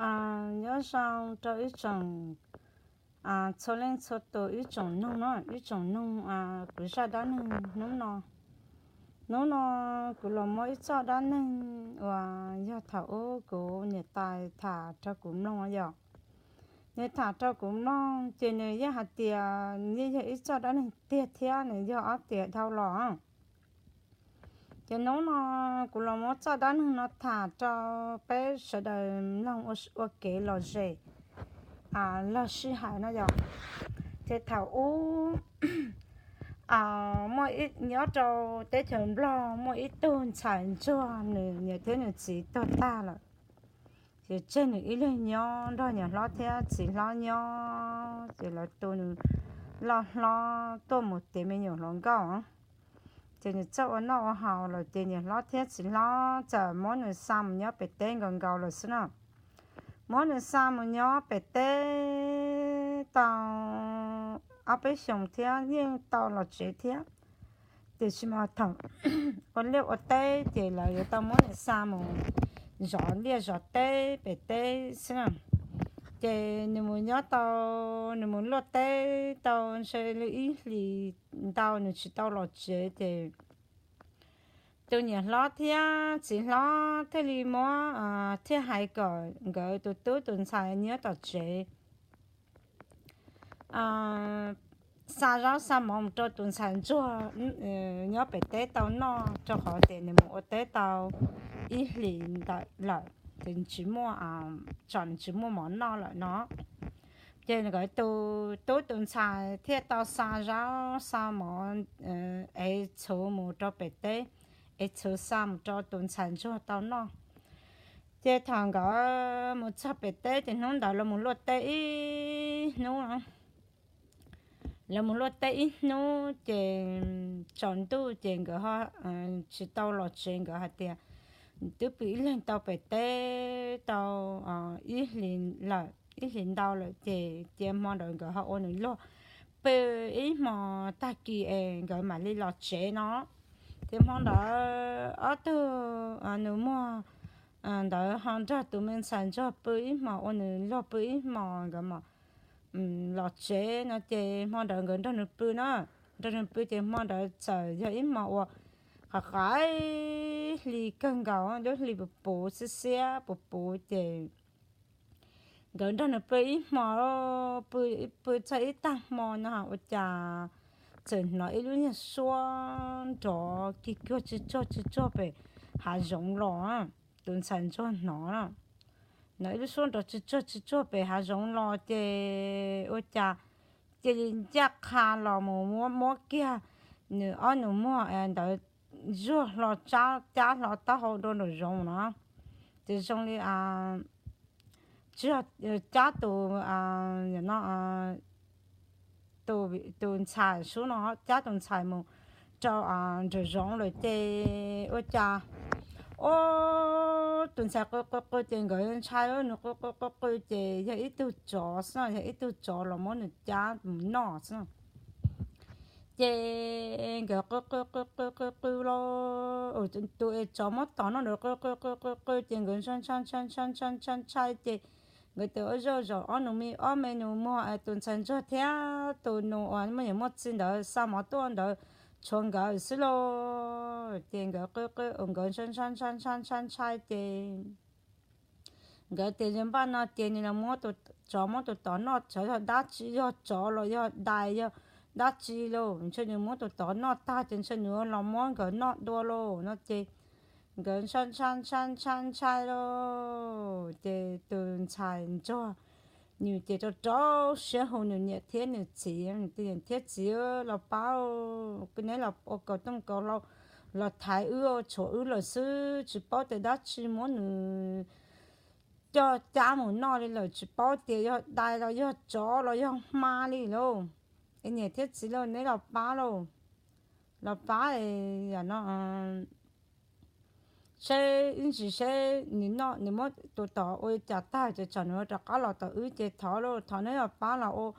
Nyob zoo rau ib tsoom, txhua leej txhua tus ib tsoom noog no, ib tsoom noog kuv zaj dab neeg hnub no. Hnub no kuv los muab ib txoj dab neeg uas yog thaum ub kuv niam tais tham rau kuv mloog yom. Nws tham rau kuv mloog ces nws yeej hais tias yeej yog ib txoj dab neeg tiag thiab nws yog ob tiam dhau los. Ces hnub no kuv los muab txoj dab neeg no tham rau peb sawv daws mloog ua kev lom zem, log sij hawm no yom. Ces thaum ub, nyob rau teb chaws Nplog muaj ib tug ntxhais ntsuag, nws niam thiab nws txiv tuag tag lawm. Ces tseg nws ib leeg nyob nrog niam hlob thiab txiv hlob nyob, ces lawv tu nws loj hlob tuaj mus tiav me nyuam hluas nkauj. Ces nws txawj ua noj ua haus lawm ces niam hlob thiab txiv hlob txawm muab nws xa mus nyob pem teb nkaus nkaus lawm xwb na. Muab nws xa mus nyob pem teb tau ob peb xyoos thiab yeej tau los tsev thiab. Tiam sis mas thaum ua liaj ua teb ces lawv yuav tau muab nws xa mus zov liaj zov teb pem teb xwb na. Ces nws mus nyob tau, nws mus luaj teb tau ntshe li ib hlis ntau nws tsis tau los tsev ces tus niam hlob thiab txiv hlob thiaj li muab, thiaj hais kom nkawd tus tub tus ntxhais nyob tom tsev xa zaub xa mov mus rau tus ntxhais ntsuag nyob pem teb tau noj, rau qhov tias nws mus ua teb tau ib hlis ntawm lawm ces tsis muaj, tsam nws tsis muaj mov noj lawm no. Ces nkawd tus tub tus ntxhais thiaj tau xa zaub xa mov, ev txhuv mus rau pem teb, ev txhuv xa mus rau tus ntxhais ntsuag tau noj. Ces thaum nkawd mus txog pem teb ces hnub ntawd lawv mus luaj teb ib hnub, lawv mus luaj teb ib hnub ces tsaus ntuj ces nkawd tsis tau los tsev, nkawd hais tias twb pw ib leeg tau pem teb tau ib hlis ntau lawm ces cia hmo ntawd nkawd ho ua nws luag pw ib hmo tag kis es nkawd mam li los tsev no. Ces hmo ntawd ob tug nus muag ntawd ho nrog tus me ntxhais ntsuag pw ib hmo, ua nws luag pw ib hmo nkawd mam los tsev no ces hmo ntawd nkawd nrog nws pw na, nrog nws pw ces hmo ntawd txawm yog ib hmo uas qaim hli kawg nkaus, lub hli puv puv xiab xiab puv puv ces nkawd nrog nws pw ib hmo, pw txog ib tag hmo no ua cas txawm hnov ib lub niag suab nrov kig kuag tsis tsuag tsis tsuag pem hav zoov los. Tus ntxhais ntsuag hnov na, hnov ib lub suab nrov tsis tsuag tsis tsuag pem hav zoov los ces ua cas cia li ncaj qha los mus muab kiag nws ob nus muag ntawd zuag hlo, cab hlo taub hau rau nraum zoov no. Ces zoo li tsis yog cab tus, no, tus ntxhais sub no, cab tus ntxhais mus rau nraum zoov lawm ces ua cas, o, tus ntxhais qw qw qw ces nkawd ntshai, nws qw qw qw qw ces yog ib tug tsov xwb, yog ib tug tsov los muab nws cab mus noj xwb. Ces nkawd qw qw qw qw qw qw los, tus es tsov muab tom noj ntawd qw qw qw qw qw ces nkawd ntshai ntshai ntshai ntshai ntshai ntshai ces nkawd tus ob zej zos ob nus me, ob me nus muag, tus ntxhais ntsuag thiab tus nus uas muaj niam muaj txiv ntawd xa mov tuaj ntawd tshuav nkawd xwb lauj. Ces nkawd qw qw, nkawd ntshai ntshai ntshai ntshai ntshai ntshai ces nkawd tias yog npaj no ces nws los muab tus tsov muab tus tod noj, txawm yog dab tsi, yog tsov los yog dais yog dab tsi lauj, ntshe nws muab tus tod noj tag ces ntshe nws los muab nkawd noj dua lauj no ces nkawd ntshai ntshai ntshai ntshai ntshai lauj. Ces tus ntxhais ntsuag nws ces rau rau siab hu nws niam thiab nws txiv, tias niam thiab txiv los pab, neb los ua kaus tooj kaus hlau los thaiv wb, tshuav wb lawm xwb, tsis paub tias dab tsi muab nws coj cab mus noj li lawm, tsis paub tias yog dais los yog tsov los yog hma li lauj. Es niam thiab txiv lauj, neb los pab lauj, los pab, no, seb ib ntsis seb nws noj, nws muab tus tod ua li cas tag ces tsam nws rov qab los tom wb ces thov lauj, thov neb los pab los ua,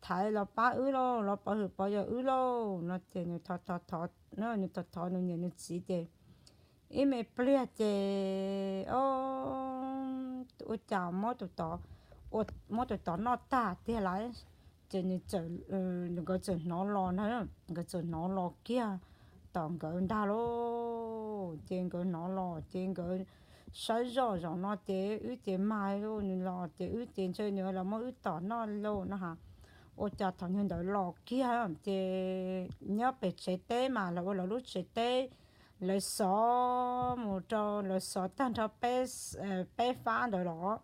thaiv los pab wb lauj, los pov hwm pov yawm wb lauj no ces nws thov thov nws niam nws txiv ces ib me pliag ces, o, ua cas muab tus tod, muab tus tod noj tag tiag lawm. Ces nws txawm, nkawd txawm hnov los na, nkawd txawm hnov los kiag tom nkawd ntag lauj. Ces nkawd hnov los ces nkawd saib zoj zaum no ces wb ces mag lauj, nws los ces wb ces ntshe nws los muab wb tom noj lauj no ha. Ua cas thaum niag ntawd los kiag ces nyob pem tsev teb mas lawv ua lawv lub tsev teb, lawv xov mus rau lawv xov tag nrho peb fab ntawd los,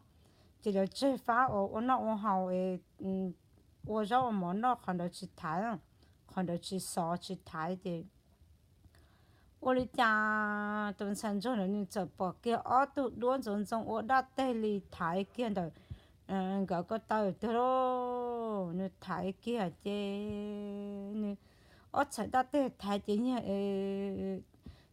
ces lawv tseg fab uas ua noj ua haus es ua zaub ua mov noj qhov ntawd tsis thaiv, qhov ntawd tsis xov tsis thaiv ces ua li cas tus ntxhais ntsuag ntawd nws txawm pom kiag ob tug duab ntxoov ntxoo ua dab teg li thaiv kiag ntawm nkawd ko taw tiag lauj. Nws thaiv kiag ces nws ob txhais dab teg thaiv ces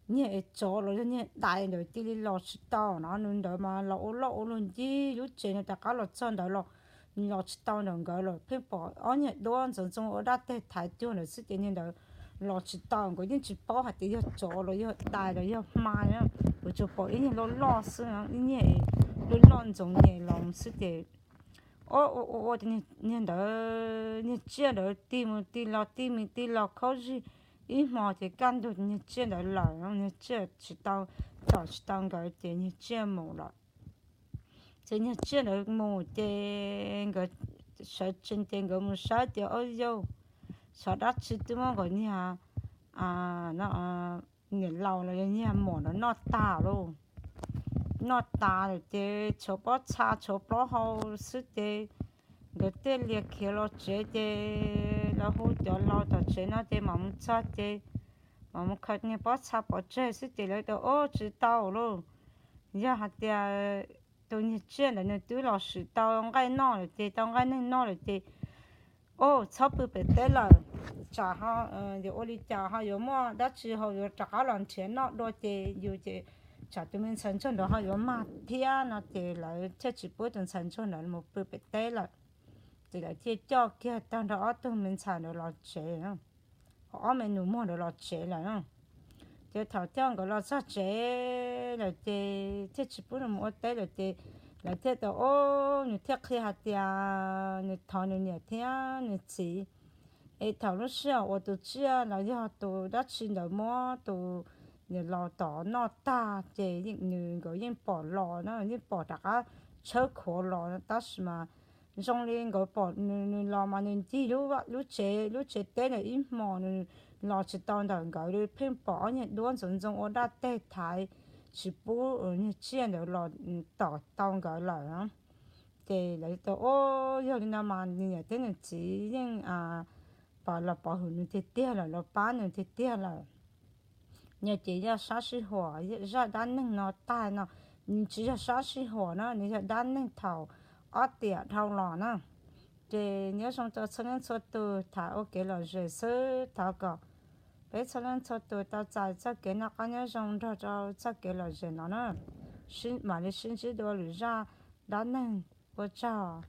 nyiag es tsov los yog nyiag dais ntawd cia li los tsis tau no, nws ntawd mas los ua loj ua luag ncig lub tsev no rov qab los txog ntawd los nws los tsis tau ntawm nkawd lawm, pheej pom ob niag duab ntxoov ntxoo ua dab teg thaiv cuag ntawd xwb ces niag ntawd los tsis tau. Nkawd yeej tsis paub hais tias yog tsov los yog dais los yog hma, kuv tsuas pom ib niag loj loj xwb, ib niag loj loj ntxoov nyem los xwb ces ua ua ua niag ntawd, niag tsiaj ntawd tig mus tig los tig mus tig los khaub zig ib hmo ces kaj ntug niag tsiaj ntawd lawm, niag tsiaj tsis tau, tom tsis tau nkawd ces niag tsiaj mus lawm. Ces niag tsiaj ntawd mus ces nkawd sawv tsees ces nkawd mus saib ces ua yog xyov dab tsi twb muab nkawd niag niam laus los yog niag muam ntawd noj tas lauj. Noj tas lawm ces tshuav pob txha tshuav plaub hau xwb ces nkawd thiaj li khiav los tsev ces lawv hu cov laus tom tsev no ces mam mus txog ces mam mus khaws niag pob txha pov tseg xwb ces lawv tias ub tsis tau lauj, yog hais tias tus niag tsiaj ntawd nws twb los sim tau nqaij noj lawm ces tau nqaij neeg noj lawm ces ub txhob pw pem teb lawm, tsam ho yuav ua li cas ho yuav muaj dab tsi ho yuav rov qab los nrhiav noj dua ces yus ces tsam tus me ntxhais ntsuag ntawd ho yuav mag thiab no ces lawv thiaj tsis pub tus ntxhais ntsuag ntawd mus pw pem teb lawm. Ces lawv thiaj coj kiag tag nrho ob tug me ntxhais ntawd los tsev, ob me nus muag ntawd los tsev lawm. Ces thaum coj nkawd los txog tsev lawm ces thiaj tsis pub nws mus ua teb lawm ces lawv thiaj tau ub nws thiaj qhia hais tias nws thov nws niam thiab nws txiv es thaum lub sij hawm uas tus tsiaj los yog tus dab tsi ntawd muab tus niam laus tom noj tag ces nws nkawd yeej pom los na, yeej pom rov qab tshawb khuav los tab sis mas zoo li nkawd pom nws los mas nws ncig lub tsev, lub tsev teb ntawd ib hmos nws los tsis tau ntawm nkawd li, pheej pom ob niag duab ntxoov ntxoo ua dab teg thaiv tsis pub niag tsiaj ntawd los tom tau nkawd lawm. Ces lawv tias ub yog li no mas nws niam thiab nws txiv yeej pom los pov hwm nws tiag tiag lawm, los pab nws tiag tiag lawm. Nws ces yog sab sij huam zaj dab neeg no tag no, nws tsis yog sab sij huam na, nws yog dab neeg thaum ob tiam dhau los na. Ces nyob zoo rau txhua leej txhua tus tham ua kev lom zem xwb, thov kom peb txhua leej txhua tus tau txais txoj kev noj qab nyob zoo nrog rau txoj kev lom zem no na. Mam li sib ntsib dua lwm zaj dab neeg, ua tsaug.